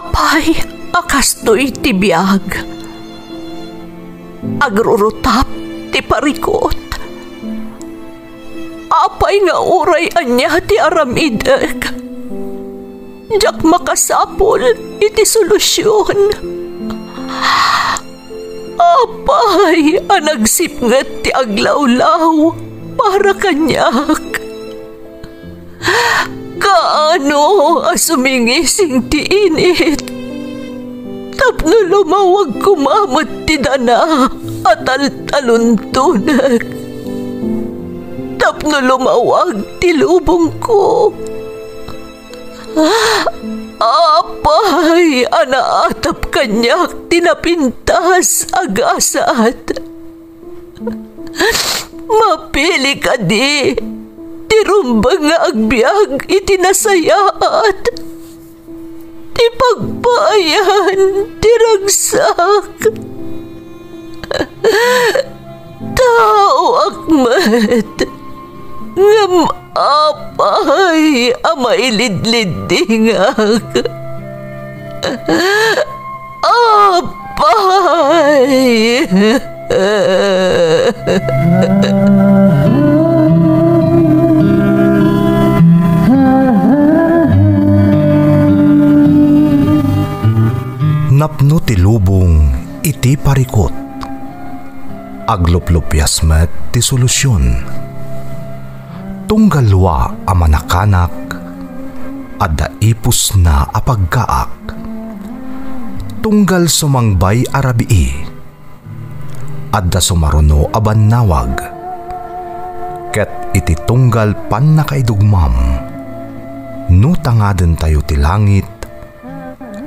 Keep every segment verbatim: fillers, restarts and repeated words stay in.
Apay a kastoy ti biag? Agrurutap ti parikut. Apay nga uray ania ti aramidek, diak makasapul iti solusion. Apay a nagsipnget ti aglawlaw para kaniak? Kaano a sumingising ti init tapno lumawag koma met ti dana a taltaluntonek, tapno lumawag ti lubongko? Apay a naatap kaniak ti napintas a gasat? Mapili kadi ti rumbeng nga agbiag iti nasayaat, ti pagpaayan ti ragsak? Taoak met, ngem apay a mailidliddingak? Apay! Napno ti lubong iti parikut. Agluplupias met ti solusion. Tunggal wa a manakanak, adda ipusna a paggaak. Tunggal sumangbay a rabii, adda sumaruno a bannawag. Ket iti tunggal pannakaidugmam, no tangadentayo ti langit,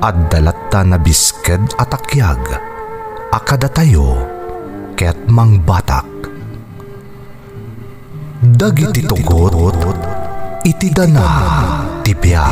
adda latta nabisked a takiag a kadatayo ket mangbatak. Dagiti tugot iti dana ti biag.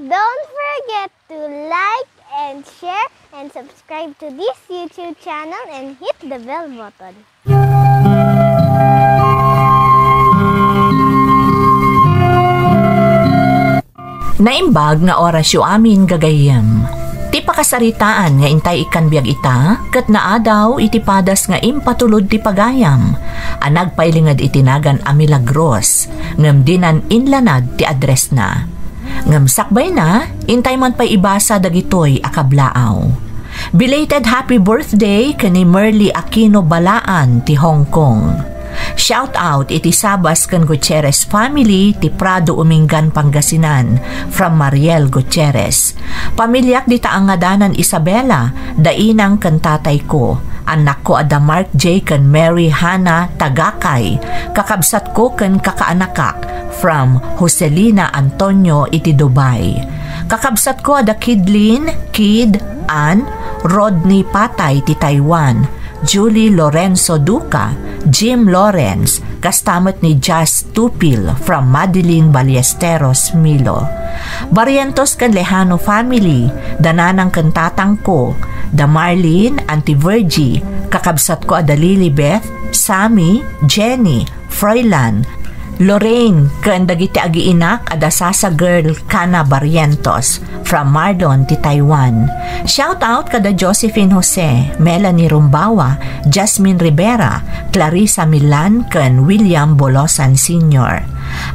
Don't forget to like and share and subscribe to this YouTube channel and hit the bell button. Naimbag nga orasyo amin, gagayyem. Ti pakasaritaan nga intay ikkan biag ita, ket naadaw iti padas nga impatulod ti pagayam, a nagpailinged iti nagan a milagros, ngem dinan inlanad ti addressna. Ngem sakbayna, intay man pay ibasa dagitoy a kablaaw. Belated happy birthday ken ni Merly Aquino Balaan ti Hong Kong. Shout out iti Sabas ken Gutierrez family ti Prado, Umingan, Pangasinan, from Mariel Gutierrez. Pamiliak dita a ngadanan Isabela, da inang ken tatayko. Annakko a da Mark J ken Mary Hana Tagakay, kakabsatko ken kakaanakak, from Joselina Antonio iti Dubai. Kakabsatko a da Kidlin, Kid, Ann, Rodney Patay ti Taiwan, Julie Lorenzo Duca, Jim Lawrence, kasta met ni Jazz Tupil from Madeline Ballesteros Milo. Barrientos ken Lejano family, da nanang ken tatangko, da Marlene, Auntie Virgie, kakabsatko a da Lilibeth, Sammy, Jenny, Froilan, Lorraine, ken dagiti agiinak a da Sasa Girl Kana Barrientos from Marlon ti Taiwan. Shout out kada Josephine Jose, Melanie Rumbawa, Jasmine Rivera, Clarissa Milan, ken William Bolosan Senior.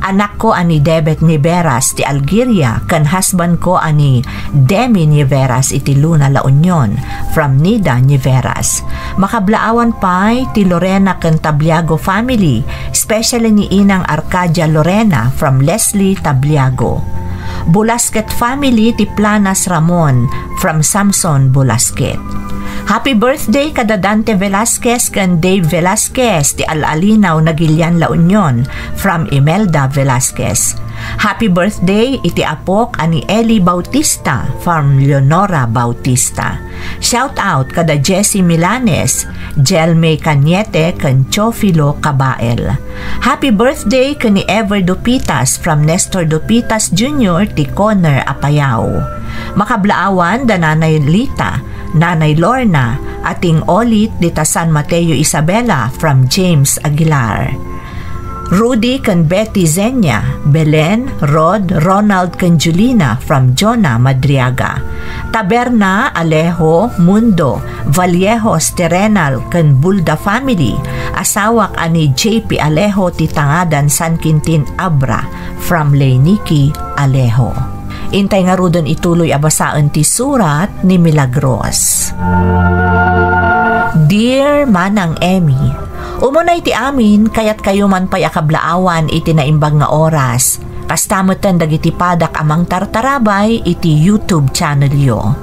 Anakko a ni Debet Niveras ti Algeria, ken husbandko a ni Demi Niveras iti Luna, La Union, from Nida Niveras. Makablaawan pay ti Lorena ken Tabliago family, especially ni Inang Arcadia Lorena from Leslie Tabliago. Bulasquet family ti Planas Ramon from Samson Bulasquet. Happy birthday kada Dante Velasquez ken Dave Velasquez ti al-alinaw Nagilian, La Union, from Imelda Velasquez. Happy birthday iti apok a ni Eli Bautista from Leonora Bautista. Shout out kada Jessie Milanes, Jelme Cañete ken Teofilo Cabael. Happy birthday ken ni Ever Dupitas from Nestor Dupitas Junior ti Corner, Apayao. Makablaawan da Nanay Lita, Nanay Lorna, Ating Olit dita San Mateo Isabela from James Aguilar. Rudy ken Betty Zenia, Belen, Rod, Ronald ken Julina from Jonah Madriaga. Taberna, Alejo, Mundo, Vallejos, Terrenal ken Bulda family, asawak a ni J P Alejo ti Tangadan San Quintin Abra from Leynicki Alejo. Intay ngaruden ituloy a basaen ti surat ni Milagros. Dear Manang Emmy, umuna iti amin, kayatkayo man pay a kablaawan iti naimbag nga oras. Kasta metten dagiti padak a mangtartarabay iti YouTube channelyo.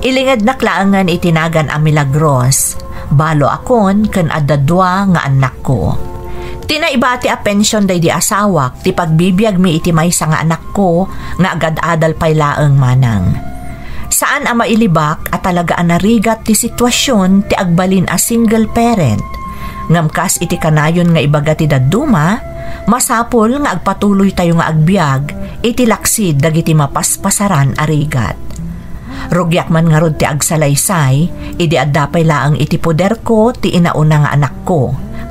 Ilingednak laengen iti nagan a Milagros. Balo akon ken adda dua nga annakko. Ti naibati a pension daydi asawak ti pagbibiagmi iti maysa nga anakko nga agad-adal pay laeng manang. Saan a mailibak a talaga a narigat ti situasion ti agbalin a single parent. Ngem kas iti kanayon nga ibaga ti dadduma, masapul nga agpatuloytayo nga agbiag iti laksid dagiti mapaspasaran a rigat. Rugiak man ngarud ti agsalaysay, idi adda pay laeng iti poderko ti inauna nga anakko,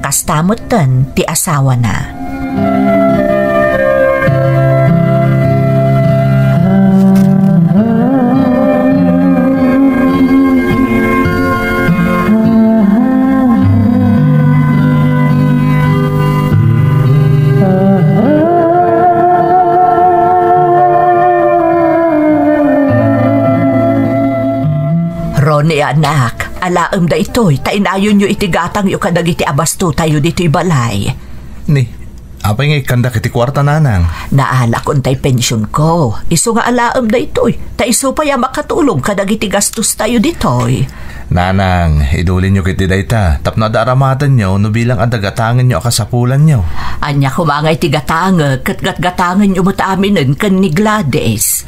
kasta metten ti asawana. Ronnie, anak, alaem daytoy, ta inayonyo iti gatangyo kadagiti abastotayo ditoy balay. Ni, apay nga ikkandak iti kuarta, nanang? Naalakon tay pensionko. Isu nga alaem daytoy, ta isu pay a makatulong kadagiti gastostayo ditoy. Nanang, idulinyo ketdi dayta, tapno adda aramatenyo no bilang adda gatangenyo a kasapulanyo. Ania koma nga iti gatangek, ket gatgatangenyo met aminen ken ni Gladys.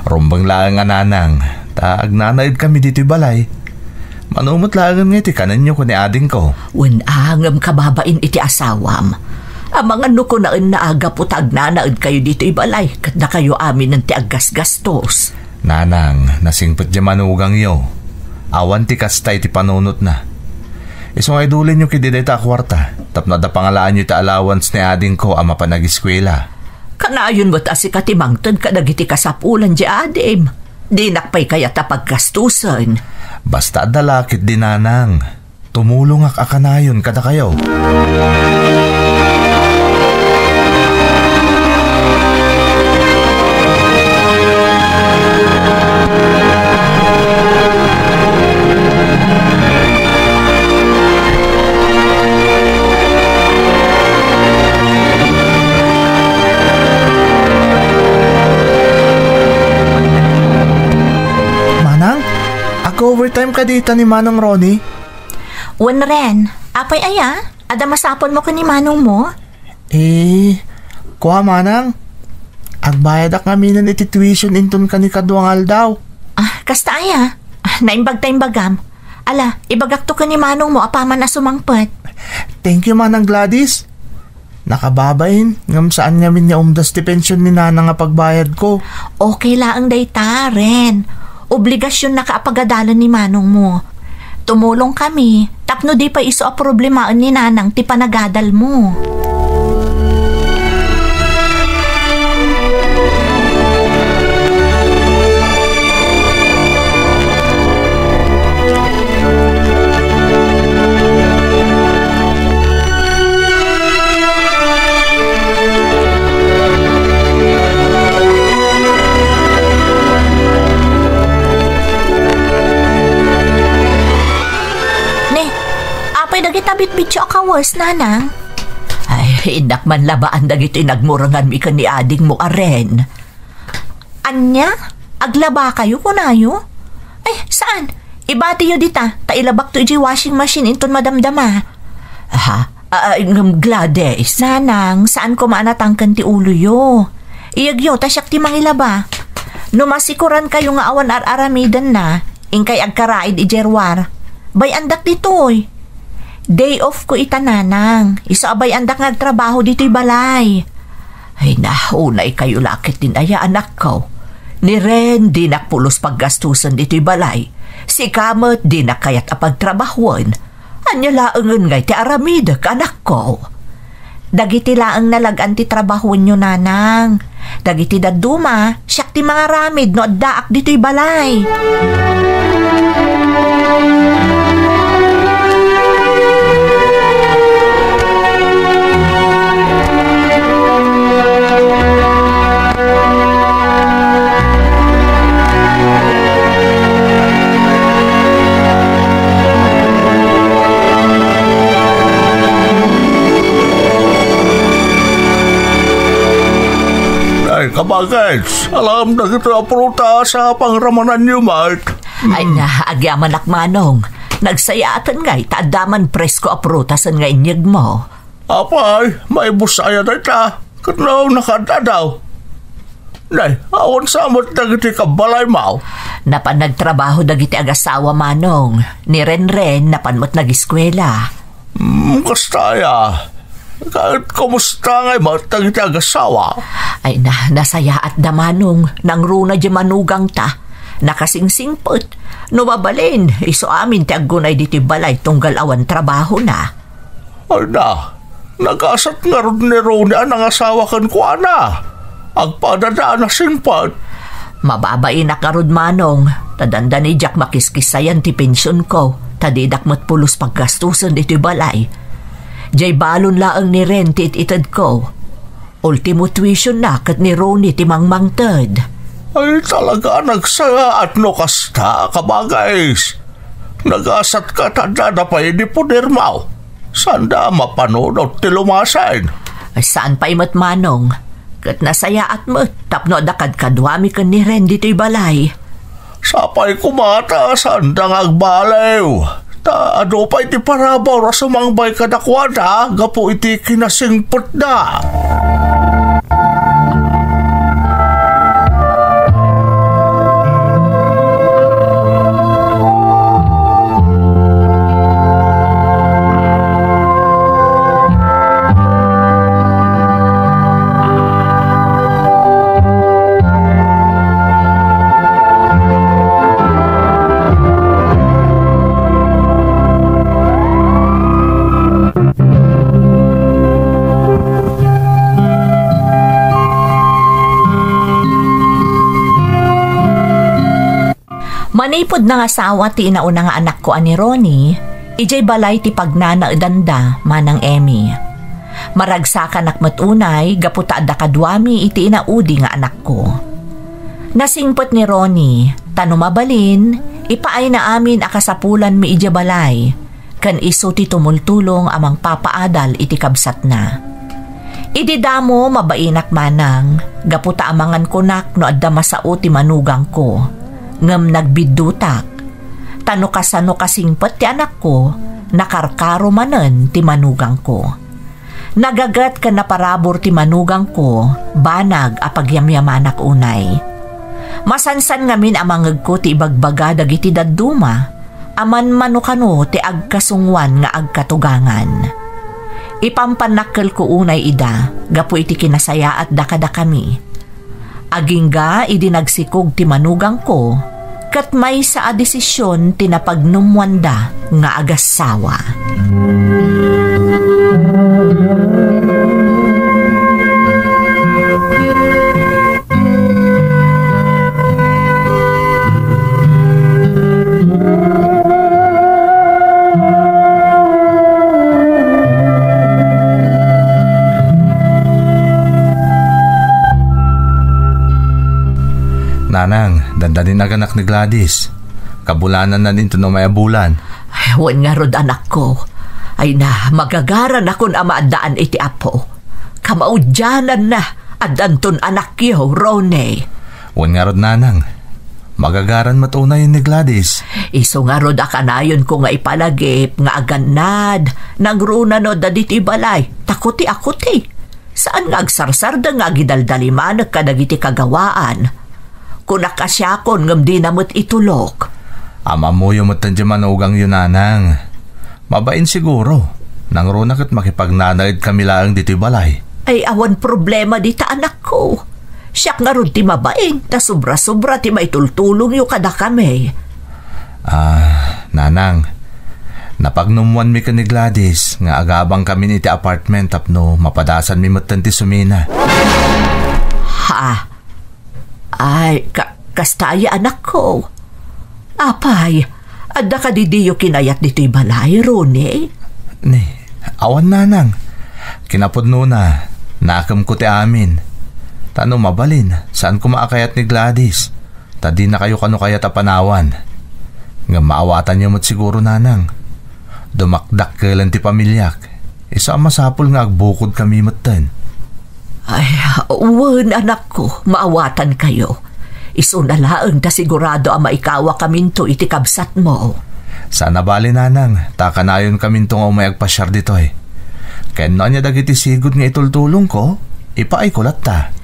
Rumbeng laeng a nanang, ta agnanaedkami ditoy balay. Mano met laengen nga iti kanenyo ken ni adingko. Wen a, ngem kababain iti asawam. Amangan no kunaenna a gapu ta agnanaedkayo ditoy balay, ket dakayo aminen ti aggasgastos. Nanang, nasingpet diay manugangyo. Awan ti kasta iti panunotna. Isu nga idulinyo ketdi dayta a kuarta, tapno adda pangalaanyo iti allowance ni adingko a mapan agiskuela. Kanayon met a sika ti mangted kadagiti kasapulan diay adim. Dinak pay kayat a paggastusen. Basta adda la ketdi, nanang. Tumulongak a kanayon kadakayo. Manang, ag-overtime kadi ita ni Manong Ronnie? Wen, Ren, apay aya? Adda masapulmo ken ni manongmo? Eh, kua, manang. Agbayadak ngaminen iti tuition inton kanikadua nga aldaw. Ah, kasta aya? Ah, naimbag ta imbagam. Ala, ibagakto ken ni manongmo apaman a sumangpet. Thank you, Manang Gladys. Nakababain, ngem saan ngamin nga umdas ti pension ni Nanang a pagbayadko. Okay laeng dayta, Ren. Obligasionnaka a pagadalen ni manongmo. Tumulongkami tapno di pay isu a problemaen ni Nanang ti panagadalmo. Ne, apay dagita bitbitio a kawes, Nanang? Ay, innak man labaan dagitoy nagmurenganmi ken ni adingmo a Ren. Ania? Aglabakayo, kunayo? Ay, saan? Ibatiyo dita, ta ilabakto idiay washing machine inton madamdama. Ha? Ah, ngem Gladys. Nanang, saan koma a natangken ti uloyo. Iyegyo, ta siak ti mangilaba. No masikorankayo nga awan ar-aramidenna, inkay agkaraid idiay ruar. Bay-andak ditoy. Day off ko ita, Nanang. Isu a bay-andak nga agtrabaho ditoy balay. Ay na, unay kayo lakit din aya, anakko. Ni Ren, dinak pulos paggastusen ditoy balay. Sika met, dinak kayat a pagtrabahoen. Ania laengen ngay ti aramidek, anakko? Dagiti laeng nalag-an ti trabahoenyo, Nanang. Dagiti dadduma, siak ti mangaramid no addaak ditoy balay. Ay, kabagets, alam dagitoy a prutas a pangramananyo met. Ay na, agyamanak, Manong. Nagsayaaten ngay ta adda man presko a prutasen nga inyegmo. Apay, maibus aya dayta? Ket no nakaad-adaw? Nay, awan sa met dagiti kabbalaymo? Napan nagtrabaho dagiti agasawa, Manong. Ni Renren, napan met nagiskuela. Hmm, kasta aya. Ket kumusta ngay met dagiti agasawa? Ay na, nasayaat da, Manong. Nangruna di manugangta. Nakasingsingpet. No mabalin, isu amin ti aggunay ditoy balay tunggal awan trabahona. Ay na, nagasat ngarud ni Ronnie a nangasawa kenkuana. Agpadada a nasingpet. Mababainak ngarud, Manong, ta dandani diak makiskisayan ti pensionko, ta didak met pulos paggastusen ditoy balay. Diay balon laeng ni Ren ti it-itedko. Ultimo tuition na ket ni Ronnie ti mangmangted. Ay, talaga a nagsayaat no kasta, kabagis. Nagasatka ta adda pay idi pudermo. Saanda a mapanunot ti lumasen. Ay, saan pay met, Manong. Ket nasayaat met tapno adda kadkaduami ken ni Ren ditoy balay. Sapay koma ta saanda nga agbaliw. Ta adu pay ti parabur a sumangbay kadakuada gapu iti kinasingpetda. Manipud nangasawa ti inauna nga anakko a ni Ronnie, idiay balay ti pagnanaedanda, Manang Emmy. Maragsakanak met unay gapu ta adda kaduami iti inaudi nga anakko. Nasingpet ni Ronnie, ta no mabalin, ipaayna amin a kasapulanmi idiay balay, ken isu ti tumultulong a mangpapaadal iti kabsatna. Idi damo, mabainak manang, gapu ta amangan kunak no adda masao ti manugangko, ngem nagbiddutak. Ta no kasano kasingpet ti anakko, nakarkaro manen ti manugangko. Nagaget ken naparabur ti manugangko, banag a pagyamyamanak unay. Masansan ngamin a mangegko ti ibagbaga dagiti dadduma, a manmano kano ti agkasungoan nga agkatugangan. Ipampanakkelko unay ida gapu iti kinasayaatda kadakami. Agingga idi nagsikog ti manugangko, ket maysa a desisyon ti napagnummoanda nga agassawa. Nanang, dandani naganak ni Gladys. Kabulananna inton umay a bulan. Ay, wen ngarud, anakko. Ay na, magagaranakon a maaddaan iti Apo. Kamaudiananna, addanton anakyo, Ronnie. Wen ngarud, Nanang. Magagaran met unay ni Gladys. Isu ngarud a kanayonko nga ipalagip nga agannad, nangruna no dagiti balay, ta kuti a kuti. Saan nga agsarsarda nga agidaldalimanek kadagiti kagawaan. Kunak a siakon ngem dina met itulok. Ammoyo met ti manugangyo, nanang. Mabain siguro. Nangruna ket makipagnanaed kami laeng ditoy balay. Ay, awan problema dita, anakko. Siak ngarud ti mabain, ta sobra-sobra ti maitultulongyo kadakami. Ah, nanang, napagnumoanmi ken ni Gladys nga agabangkamin iti apartment tapno mapadasanmi metten ti sumina. Ha? Ay, ka-, kasta aya, anakko. Apay, adda kadi diyo kinayat ditoy balay, Ronnie? Ni, awan, nanang. Kinapudnona, nakemko ti amin. Ta no mabalin, saan koma a kayat ni Gladys. Ta dinakayo kano kayat a panawan. Ngem maawatanyo met siguro, nanang. Dumakdakkelen ti pamiliak. Isu a masapul nga agbukodkami metten. Ay, wen, anakko, maawatankayo. Isuna laeng ta sigurado a maikawakaminto iti kabsatmo. Saan a bale, nanang, ta kanayonkaminto nga umay agpasiar ditoy. Ken no ania dagiti sigud nga itultulongko, ipaayko latta.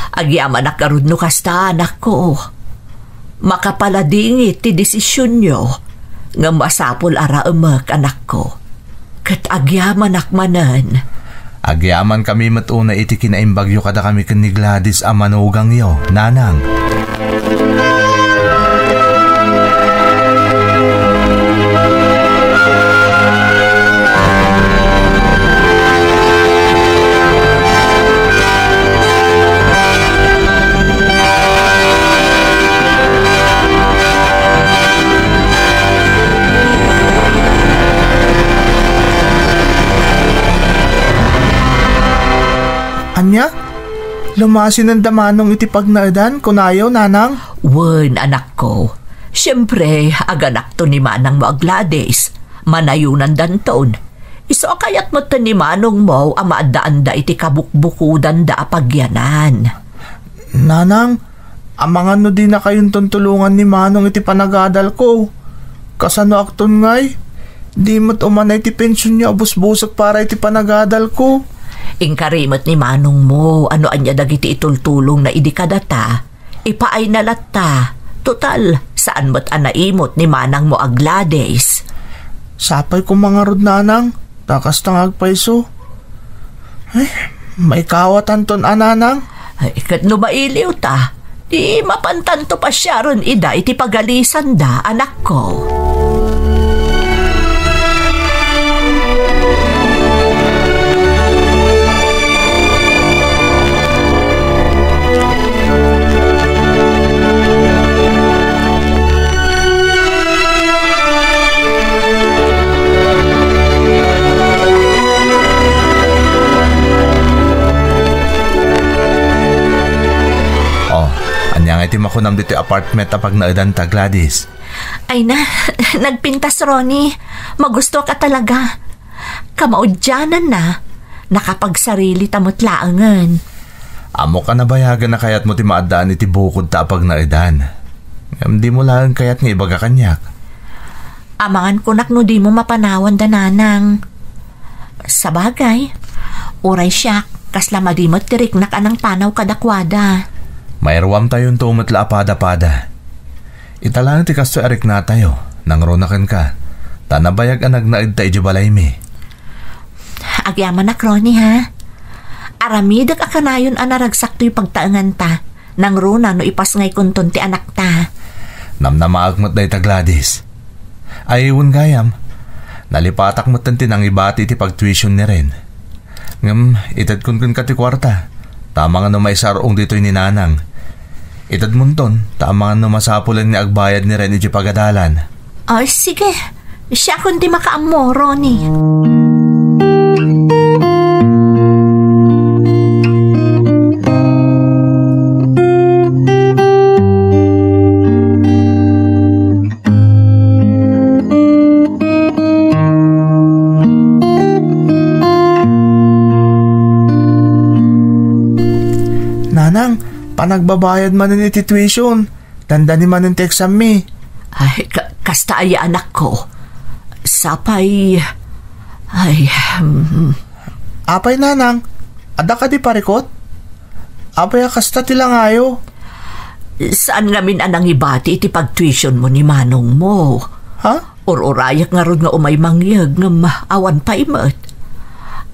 Agyamanak ngarud no kasta, anakko. Makapaladingit ti desisionyo, ngem masapul a raemek, anakko. Ket agyamanak manen. Agyamankami met unay iti kinaimbagyo kadakami ken ni Gladys a manugangyo, nanang. Ania? Lumasinanda Manong iti pagnaedan, kunayo, nanang? Wen, anakko. Siempre, aganakto ni manangmo a Gladys. Manayonandanton. Isu a kayat metten ni manongmo a maaddaanda iti kabukbukodanda a pagyanan. Nanang, amangan no dinakayonton tulongan ni Manong iti panagadalko. Kasanoakton ngay? Di met umanay ti pensionyo a busbusek para iti panagadalko. Inkari met ni manongmo no ania dagiti itultulongna idi kadata. Ipaayna latta. Total, saan met a naimot ni manangmo a Gladys. Sapay koma ngarud, nanang, ta kasta nga agpayso. Ay, maikawatanton a, nanang. Ay, ket no mailiwta, di mapantanto pasiaren ida iti pagalisanda, anakko. Oh, ania nga iti makunam ditoy apartment a pagnaedanta, Gladys? Ay na, nagpintas, Ronnie. Magustoak a talaga. Kamaudiananna, nakapagsarilita met laengen. Ammok a nabayagen a kayatmo ti maaddaan iti bukodta a pagnaedan. Ngem dimo laeng kayat nga ibaga kaniak. Amangan kunak no dimo mapanawanda, nanang. Sabagay, uray siak, kasla madi met ti riknak a nangpanaw kadakuada. Mairuamtayonto met la a pada-pada. Ita laeng ti kastoy a riknatayo, nangruna kenka, ta nabayag a nagnaedta idiay balaymi. Agyamanak, Ronnie, ha? Aramidek a kanayon a naragsak toy pagtaenganta, nangruna no ipasngaykonton ti anakta. Namnamaek met dayta, Gladys. Ay, wen gayam, nalipatak metten ti nangibati iti pagtuition ni Ren. Ngem, itedkon kenka ti kuarta, ta amangan no maisar-ong ditoy ni Nanang. Itedmonton, ta amangan no masapulen nga agbayad ni Ren iti pagadalan. Ay, sige. Siakon ti makaammo, Ronnie. Nanang, panagbabayad manen iti tuition. Dandani manen ti exam mi. Ay, ka-, kasta aya, anakko. Sapay, ay, mm. Apay, nanang? Adda kadi parikut? Apay a kasta ti langayo? Saan ngamin a nangibati iti pagtuition mo ni manong mo? Ha? Ur-urayak ngarud nga umay mangyeg ngem awan pay met.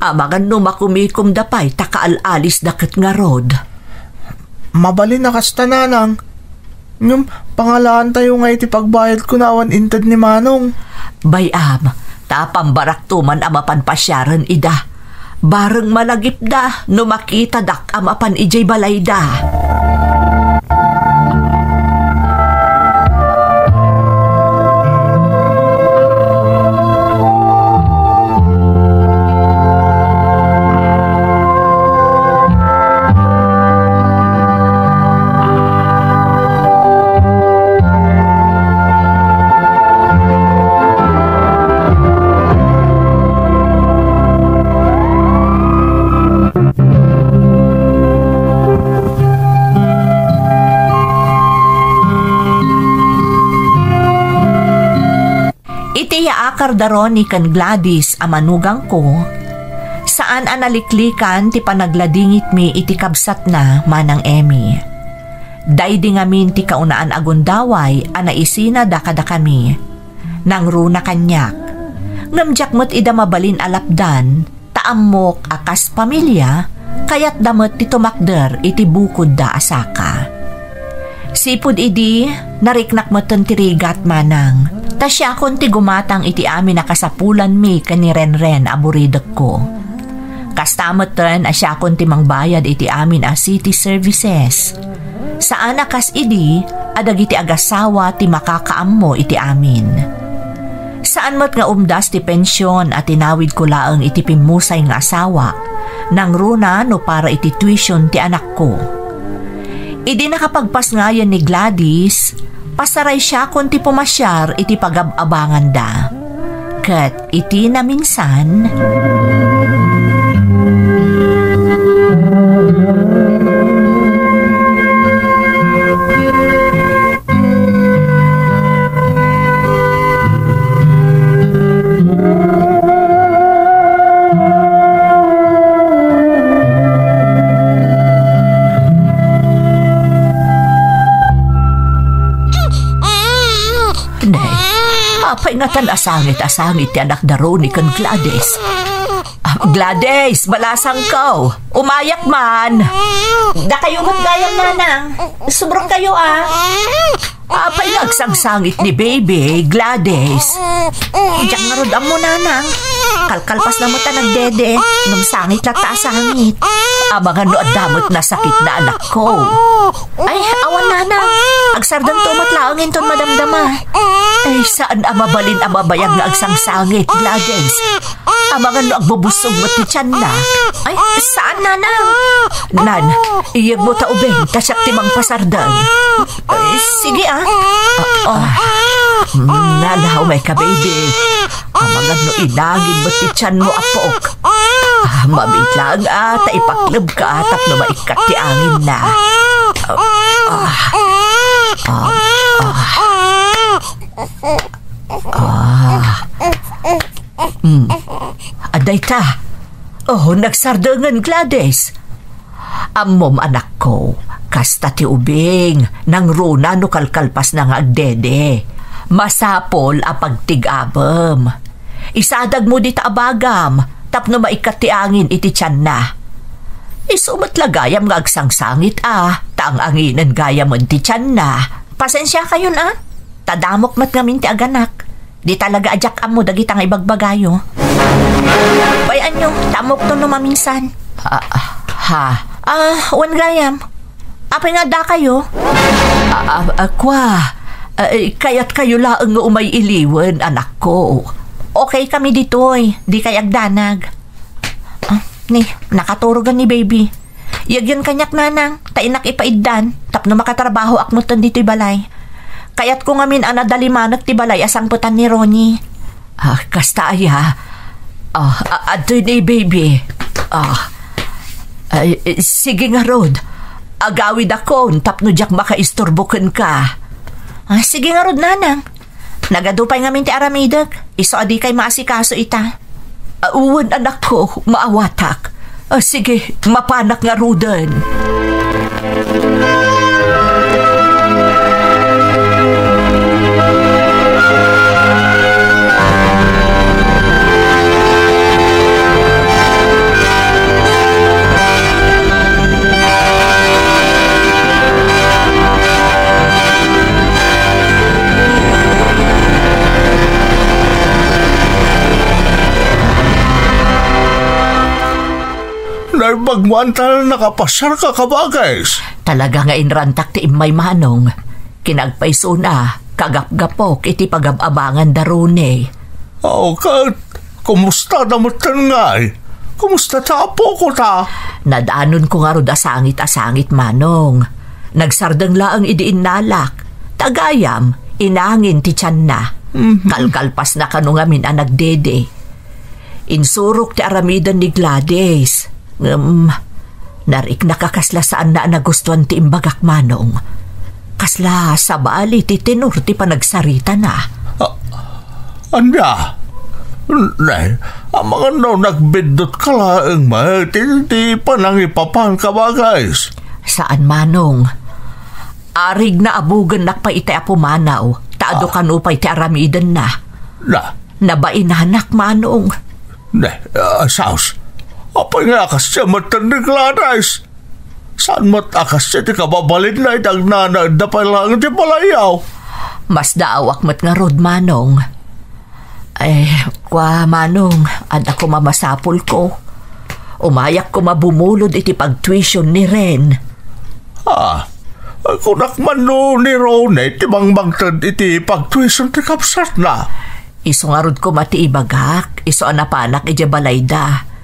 Amangan no makumikomda pay ta kaal-alisda ket ngarud. Mabalin a kasta, nanang. Ngem pangalaantayo nga iti pagbayadko no awan inted ni manong. Bay-am, ta pambarakto man a mapan pasiaren ida. Bareng malagipda no makitadak a mapan idiay balayda. Iti yaakar da Ronnie ken Gladys a manugangko, saan a naliklikan ti panagladingitmi iti kabsatna, Manang Emmy. Daydi ngamin ti kaunaan a gundaway a naisinada kadakami. Nangruna kaniak. Ngem diak met ida mabalin a lapdan, ta ammok a kas pamilia, kayatda met ti tumakder iti bukodda a saka. Sipud idi, nariknak metten ti rigat, manang, ta siakon ti gumatang iti amin a kasapulanmi ken ni Renren a buridekko. Kasta metten a siakon ti mangbayad iti amin a city services. Saan a kas idi a dagiti agasawa ti makakaammo iti amin. Saan met nga umdas ti pension a tinawidko laeng iti pimmusay nga asawak, nangruna no para iti tuition ti anakko. Idi nakapagpasngayen ni Gladys, pasaray siakon ti pumasiar iti pagab-abanganda. Ket iti naminsan, Nay, apay ngatan a sangit a sangit ti anak da Ronnie ken Gladys? Ah, Gladys, balasangko. Umayak man. Dakayo met gayam, nanang. Subrek kayo, ah. Apay nga agsangsangit ni baby, Gladys? Diak ngarud ammo, nanang. Kalkalpas na met a nagdede. Ngem sangit latta a sangit. Amangan no adda met nasakit na anakko. Ay, awan, nanang. Agsardengto met laeng inton madamdama. Ay, saan a mabalin a mabayag nga agsangsangit, Gladys. Amangan no agbubussog met ti tianna. Ay, saan, nanang? Nan, iyegmo ta ubing, ta siak ti mangpasardeng. Ay, sige, ah. Ah, ah. Mm, nana, umay ka, baby. Amangan no inangin met ti tianmo, apok. Ah, mabiit laeng, ah, ta ipaklebka tapno maikkat ti anginna. Ah, ah. Ah, ah. Ah. Hmm. Adda ita. Oh, nagsardengen, Gladys. Ammom, anakko, kasta ti ubing, nangruna no kalkalpasna nga agdede. Masapul a pagtig-amem. Isadagmo dita a bagam tapno maikkat ti angin iti tianna. Isu met la gayam nga agsangsangit a, ta ang-anginen gayamen ti tianna. Pasensiakayon a, ta damok met ngamin ti aganak. Di talaga a diak ammo dagita nga ibagbagayo. Bay-anyo, ta ammokto no maminsan. Ah, ha? Ah, wen gayam. Apay nga addakayo? Ah, ah, ah, kwa. Ah, eh, kayatkayo laeng nga umay iliwen, anakko. Okay kami ditoy. Dikay agdanag. Ah, ni, nakaturogan ni baby. Yegyen kaniak, nanang, ta innak ipaiddan, tapno makatrabahoak metten ditoy balay. Kayatko ngamin a nadalimanek ti balay a sangpetan ni Ronnie. Ah, kasta aya. Ah, a-, adtoy ni baby. Ah, ay, eh, sige ngarud. Agawidakon tapno diak makaisturbo kenka. Ah, sige ngarud, nanang. Nagadu pay ngamin ti aramidek. Isu a dikay maasikaso ita. Ah, wen, anakko, maawatak. Ah, sige, mapanak ngaruden. Naimbag mo anta nakapasiarka, kabagis. Talaga nga inrantak ti immay, Manong. Kinagpaysona, kagapgapok iti pagab-abangan da Ronnie. Aw, ket kumusta da metten ngay? Kumusta ti apok ta? Nadanonko ngarud a sangit a sangit, Manong. Nagsardeng laeng idi innalak. Ta gayam, inangin ti tianna. Mhm. Kalkalpasna kano ngamin a nagdede. Insurok ti aramiden ni Gladys. Ngem, nariknak a kasla saanna a nagustuan ti imbagak, Manong. Kasla sabali ti tenor ti panagsaritana. Ah, ania? Ne, amangan no nagbiddotka laeng met iti panangipapan, kabagis. Saan, Manong. Arigna a bugennak pay iti a pumanaw, ta adu kano pay ti aramidenna. Na? Nabainanak, Manong. Ne, ah, saos. Apay nga a kasdiay metten ni Gladys? Saan met a kasdiay ti kababalinna iti agnanaedda pay laeng iti balayyo? Masdaawak met ngarud, Manong. Eh, kua, Manong, adda koma masapulko. Umayak koma bumulod iti pagtuition ni Ren. Ah, kunak man no ni Ronnie ti mangmangted iti pagtuition ti kabsatna. Isu ngarud koma ti ibagak, isu a napanak idiay balayda.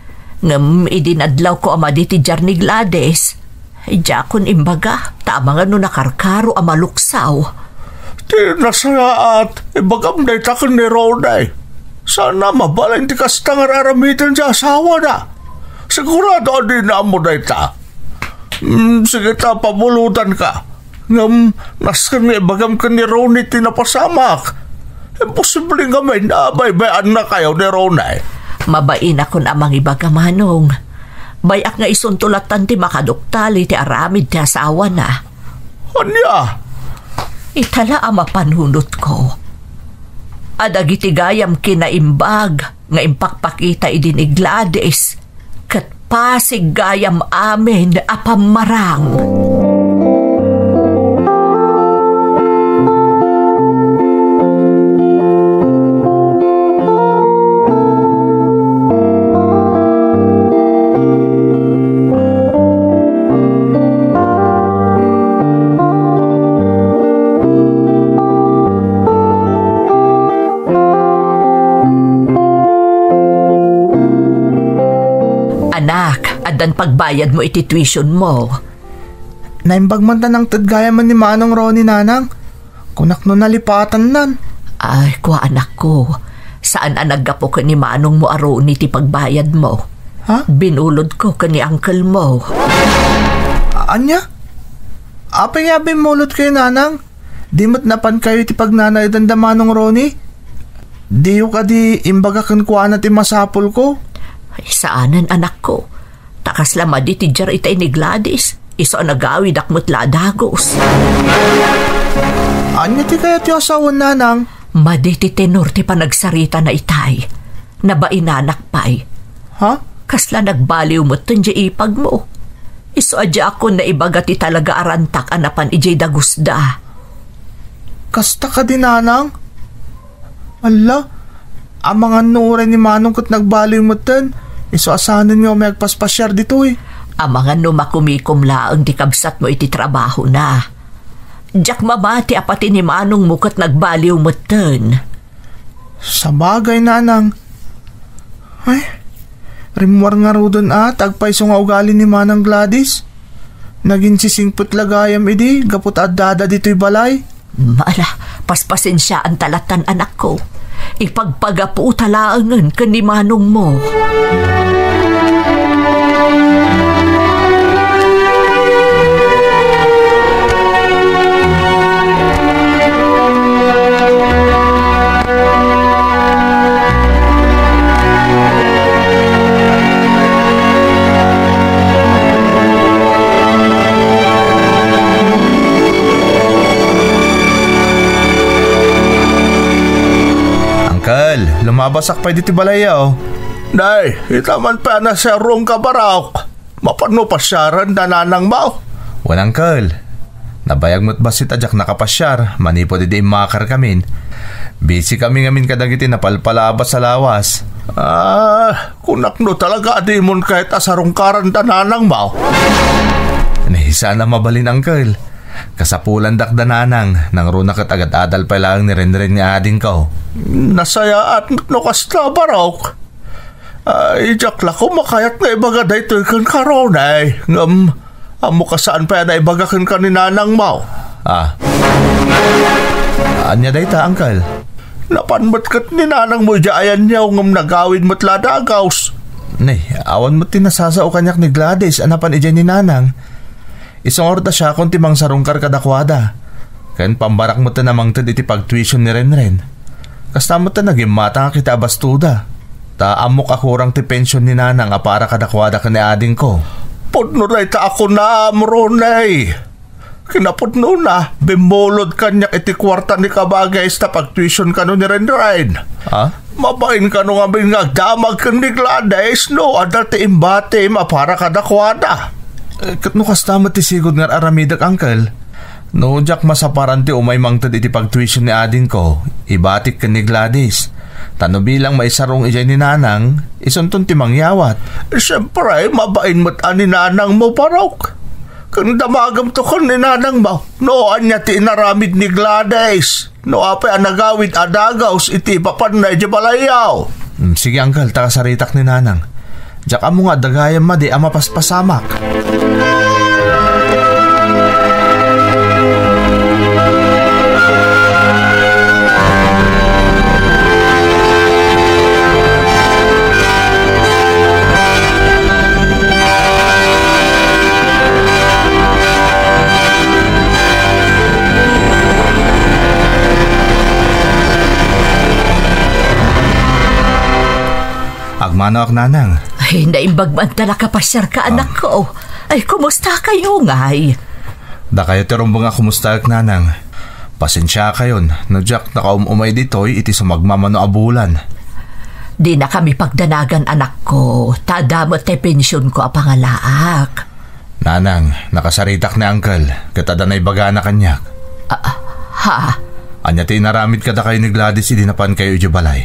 Ngem idi nadlawko a madi ti diar ni Gladys, diakon imbaga, ta amangan no nakarkaro a maluksaw. Ti nasayaat, ibagam dayta ken ni Ronnie. Sana mabalin ti kasta nga ar-aramiden ti asawana. Sigurado a dina ammo dayta. Mm, sige ta, pabulodanka. Ngem, nasken nga ibagam ken ni Ronnie ti napasamak. Imposible ngamin a baybay-annakayo ni Ronnie. Mabainakon a mangibaga, Manong. Bay-ak nga isunto lattan ti makaduktal iti aramid ti asawana. Ania? Ita la a mapanunotko. A dagiti gayam kinaimbag nga impakpakita idi ni Gladys, ket pasig gayam amin a pammarang. Anak, addan pagbayadmo iti tuition mo. Naimbag man ta nangted gayam ni Manong Ronnie, nanang. Kunak no nalipatannan. Ay, kua, anakko. Saan a naggapu ken ni manongmo a Ronnie ti pagbayadmo. Ha? Binulodko ken ni uncle mo. A-, ania? Apay nga bimmulodkayo, nanang? Di met napankayo iti pagnanaedan da Manong Ronnie? Diyo kadi imbaga kenkuana ti masapulko? Ay, saanen, anakko. Ta kasla madi ti diar itay ni Gladys, isu a nagawidak met la a dagus. Ania ti kayatyo a sawen, nanang? Madi ti tenor ti panagsaritana itay. Nabainanak pay. Ha? Kasla nagbaliw metten diay ipagmo. Isu a diakon naibaga ti talaga a rantak a napan idiay dagusda. Kasta kadi, nanang? Alla, amangan no uray ni Manong ket nagbaliw metten, isu a saanen nga umay agpaspasiar ditoy. Amangan no makumikom laeng ti kabsatmo iti trabahona. Diak mamati a pati ni manongmo ket nagbaliw metten. Sabagay, nanang. Ay, rimmuar ngaruden a ta agpayso nga ugali ni Manang Gladys. Naginsisingpet la gayam idi gapu ta addada ditoy balay. Ala, paspasensiaanta lattan, anakko. Ipagpagaputa laengen ken ni manongmo. Basak pay ditoy balayyo. Nay, ita man pay a nasarungka, Barok. Mapanmo pasiaren da nanangmo? Wen, Uncle. Nabayag met bassit a diak nakapasiar manipud idi immakarkamin. Busy kami ngamin kadagiti napalpalabas a lawas. Ah, kunak no talaga a dimon kayat a sarungkaran da nanangmo. Nay, saan a mabalin, Uncle. Kasapulandak da nanang, nangruna ket agad-adal pay laeng ni Renren nga adingko. Nasayaat no kasta, Barok. Ay, diak la koma kayat nga ibaga daytoy kenka, Ronnie. Ngem, ammoka saan pay a naibaga kenka ni nanangmo. Ah. Ania dayta, Uncle? Napan met ket ni nanangmo idiay ayanyo ngem nagawid met la a dagaws. Nay, awan met ti nasasao kaniak ni Gladys a napan idiay ni nanang. Isu ngarud a siakon ti mangsarungkar kadakuada. Ken pambarak met a mangted iti pagtuition ni Renren. Kasta met a nagimmata nga kita a bastoda. Ta ammok a kurang ti pension ni nanang a para kadakuada ken ni adingko. Pudno dayta a kunam, Ronnie. Kinapudnona, bimmulod kaniak iti kuarta ni Kabagis ta pagtuition kano ni Renren. Ah? Mabain kano ngamin nga agdamag ken ni Gladys no adda ti imbatim a para kadakuada. Eh, ket no kasta met ti sigud nga ar-aramidek, Uncle? No diak masaparan ti umay mangted iti pagtuition ni adingko, ibatik ken ni Gladys. Ta no bilang maisarung idiay ni nanang, isunton ti mangyawat. Siempre, mabain met a ni nanangmo, Barok. Ken damagemto ken ni nanangmo no ania ti inaramid ni Gladys. No apay a nagawid a dagaws iti ipapanna idiay balayyo. Hmm, sige, Uncle, ta kasaritak ni nanang. Diak ammo nga adda gayam madi a mapaspasamak. Agmanoak, nanang. Ay, naimbag man ta nakapasyarka, Ah. anakko. Ay, kumusta kayo, ngay? Dakayo ti rumbeng a kumustaek, nanang. Pasensiakayon no diak nakaum-umay ditoy iti sumagmamano a bulan. Dina kami pagdanagan, anakko, ta adda met ti pensionko a pangalaak. Nanang, nakasaritak ni Uncle, ket adda naibagana kaniak. Ah, ah, ha? Ania ti inaramid kadakayo ni Gladys idi napankayo idiay balay?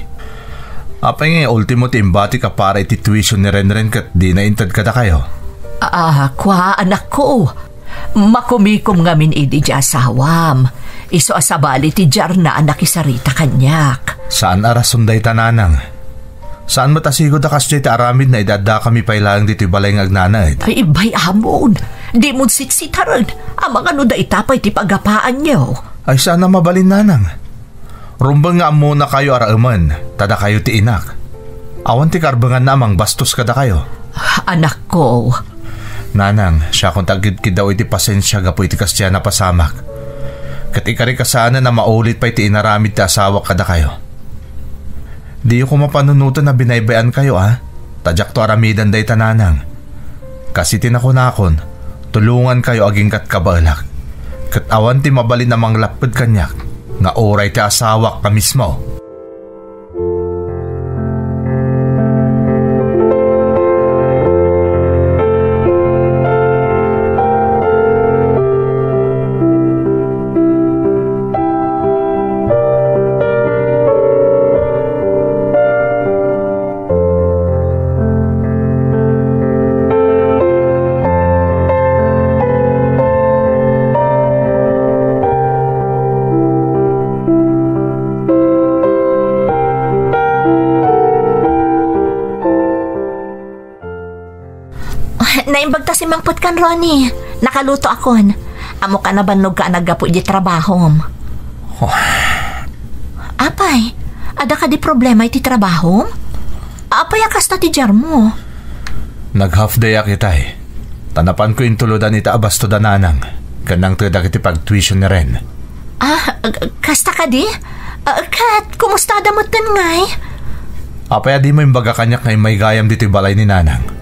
Apay nga ultimo ti imbatik a para iti tuition ni Renren ket dina inted kadakayo? Ah, kua, anakko. Makumikom ngamin idi ti asawam. Isu a sabali ti diarna a nakisarita kaniak. Saan a rason dayta, nanang. Saan met a sigud a kasdiay ti aramidna idi addakami pay laeng ditoy balay nga agnanaed. Ay, ibbay, amon. Dimon siksitaren. Amangan no dayta pay ti pagapaanyo. Ay, saan a mabalin, nanang. Rumbeng nga ammonakayo a raemen, ta dakayo ti inak. Awan ti karbenganna a mangbastos kadakayo. Anakko. Nanang, siakon ti agkidkiddaw iti pasensia gapu iti kasdiay a napasamak. Ket ikarikasanen a maulit pay ti inaramid ti asawak kadakayo. Diyo koma panunoten a binaybay-ankayo, a? Ta diakto aramiden dayta, nanang. Kas iti nakunakon, tulongankayo agingga ti kabaelak. Ket awan ti mabalin a manglapped kaniak nga uray ti asawak a mismo. Naimbag ta simmangpetkan, Ronnie. Nakalutoakon. Ammoka a nabannogka a naggapu iti trabahom. Oh. Apay, adda kadi problema iti trabahom? Apay a kasta ti diarmo? Nag-half day-ak itay. Ta napanko intulodan ita a basto da nanang, ken nangtedak iti pagtuition ni Ren. Ah, kasta kadi? Ah, ket, kumusta da metten ngay? Apay a dimo imbaga kaniak nga immay gayam ditoy balay ni nanang?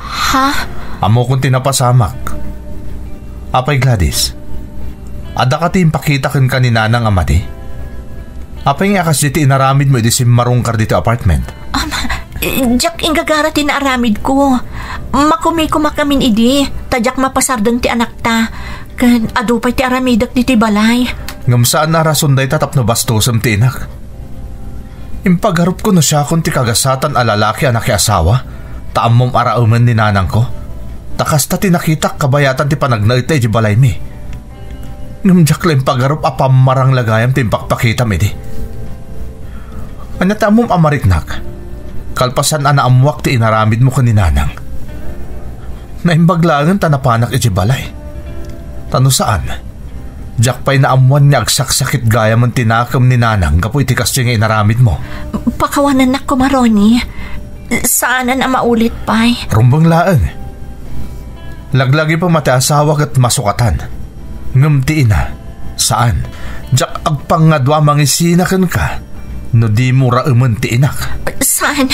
Ha? Ammokon ti napasamak. Apay, Gladys, adda ka ti impakita kenka ni nanang a madi? Apay nga kas diti inaramidmo idi simmarungkar ditoy apartment? Am, eh, diak inggagara ti naaramidko. Makumikumak ngamin idi, ta diak mapasardeng ti anakta. Ken adu pay ti aramidek ditoy balay. Ngem saan a rason dayta tapno bastosem ti inak. Impagarupko no siakon ti kagasatan a lalaki a nakiasawa, ta ammom a raemen ni nanangko. Ta kasta ti nakitak kabayatan ti panagnaedta idiay balaymi. Ngem diak la impagarup a pammarang la gayam ti impakpakitam idi. Ania ti ammom a mariknak? Kalpasan a naammoak ti inaramidmo ken ni nanang. Naimbag laengen ta napanak idiay balay. Ta no saan, diak pay naammoan nga agsaksakit gayamen ti nakem ni nanang gapu iti kasdiay nga inaramidmo. Pakawanennak koma, Ronnie. Saanen a maulit pay. Rumbeng laeng. Laglagipem a ti asawa ket masukatan. Ngem ti ina, saan. Diak agpangadua a mangisina kenka no dimo raemen ti inak. Saan.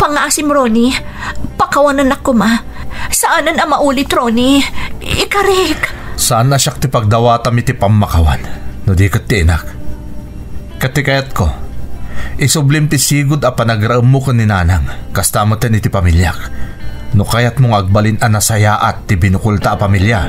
Pangngaasim, Ronnie. Pakawanennak koma. Saanen a maulit, Ronnie. Ikarik. Saan a siak ti pagdawatam iti pammakawan, no di ket ti inak. Ket ti kayatko, isublim ti sigud a panagraemmo ken ni nanang, kasta metten iti pamiliak. No kayatmo nga agbalin a nasayaat ti binukolta a pamilia.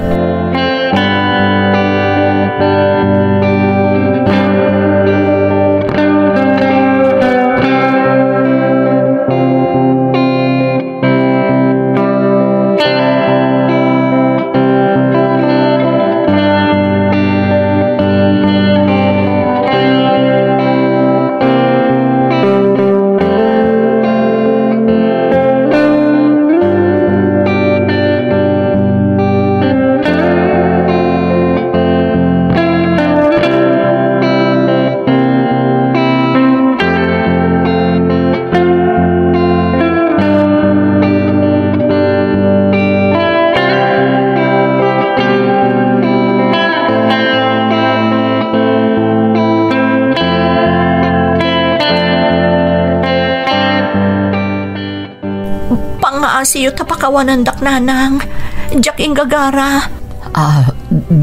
Pangngaasiyo ta pakawanendak, nanang. Diak inggagara. Ah,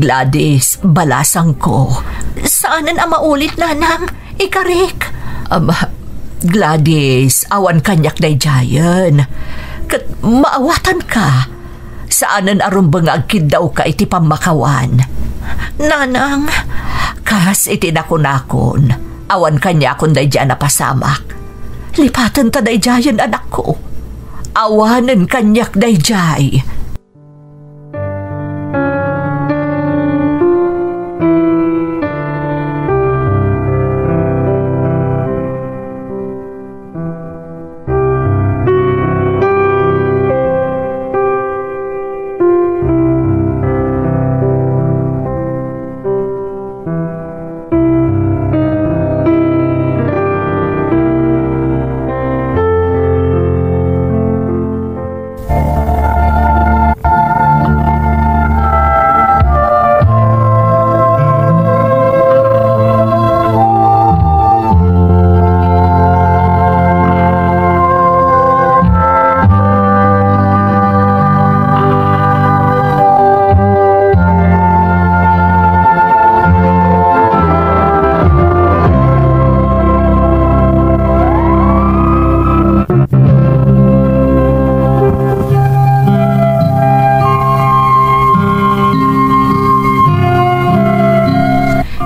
Gladys, balasangko. Saanen a maulit, nanang. Ikarik. Am, Gladys, awan kaniak daydiayen. Ket maawatanka. Saanen a rumbeng nga agkiddawka iti pammakawan. Nanang. Kas iti nakunakon, awan kaniakon daydiay a napasamak. Lipatenta daydiayen, anakko. Awanen kaniak daydiay.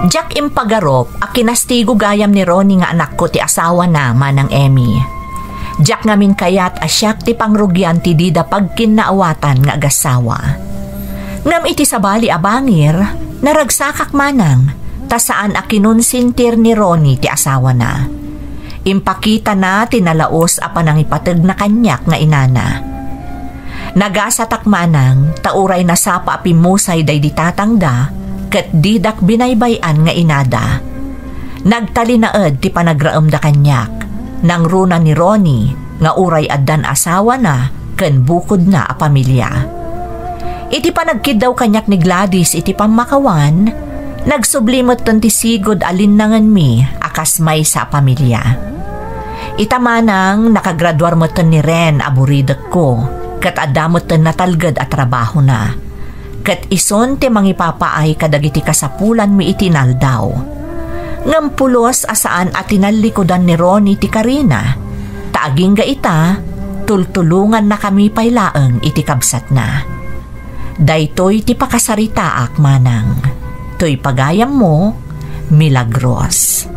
Diak impagarup a kinastigo gayam ni Ronnie nga anakko ti asawana, Manang Emmy. Diak ngamin kayat a siak ti pangrugian ti dida pagkinnaawatan nga agassawa. Ngem iti sabali a bangir, naragsakak manang, ta saan a kinonsentir ni Ronnie ti asawana. Impakitana ti nalaus a panangipategna kaniak nga inana. Nagasatak manang ta uray nasapa a pimmusay daydi tatangda, ket didak binaybay-an nga inada. Nagtalinaed ti panagraemda kaniak, nangruna ni Ronnie nga uray addan asawana ken bukodna a pamilia. Iti panagkiddaw kaniak ni Gladys iti pammakawan, nagsubli metten ti sigud a linnangenmi a kas maysa a pamilia. Ita manang, nakagraduar metten ni Ren a buridekko, ket adda metten natalged a trabahona. Ket isun ti mangipapaay kadagiti kasapulanmi iti inaldaw. Ngem pulos a saan a tinallikudan ni Ronnie ti karina, ta agingga ita, tultulongannakami pay laeng iti kabsatna. Daytoy ti pakasaritaak manang. Toy pagayammo, Milagros.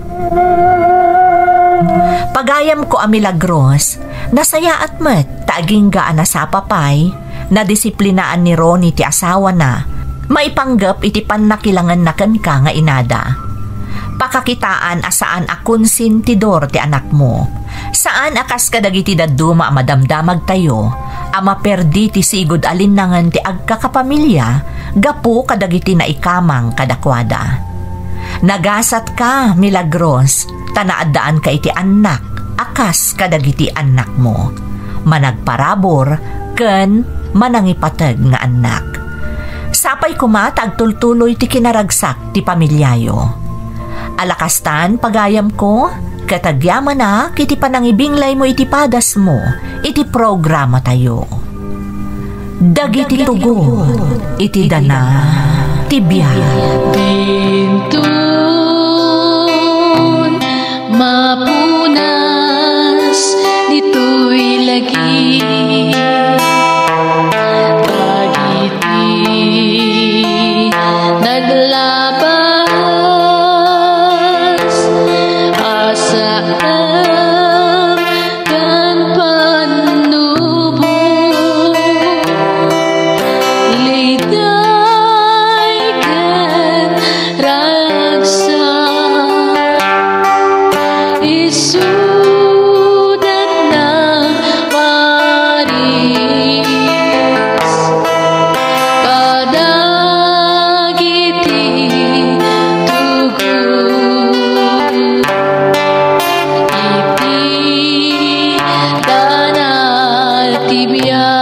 Pagayamko a Milagros, nasayaat met ta agingga a nasapa pay, nadisiplinaan ni Ronnie ti asawana, maipanggep iti pannakilangenna kenka nga inada. Pakakitaan a saan a konsentidor ti anakmo. Saan a kas kadagiti dadduma a madamdamagtayo a maperdi ti sigud a linnangen ti agkakapamilya gapu kadagiti naikamang kadakuada. Nagasatka, Milagros, ta naaddaanka iti annak a kas kadagiti annakmo. Managparabur ken manangipateg nga annak. Sapay koma ta agtultuloy ti kinaragsak ti pamiliayo. Alakastan, pagayamko, ket agyamanak iti panangibinglaymo iti padasmo iti programatayo. Dagiti tugot iti dana ti biag. Dinton mapunas ditoy lagi. Dagiti naglabas a saan ken pannubo, liday ken ragsak. Isuda nang paris kadagiti tugot iti dana ti biag.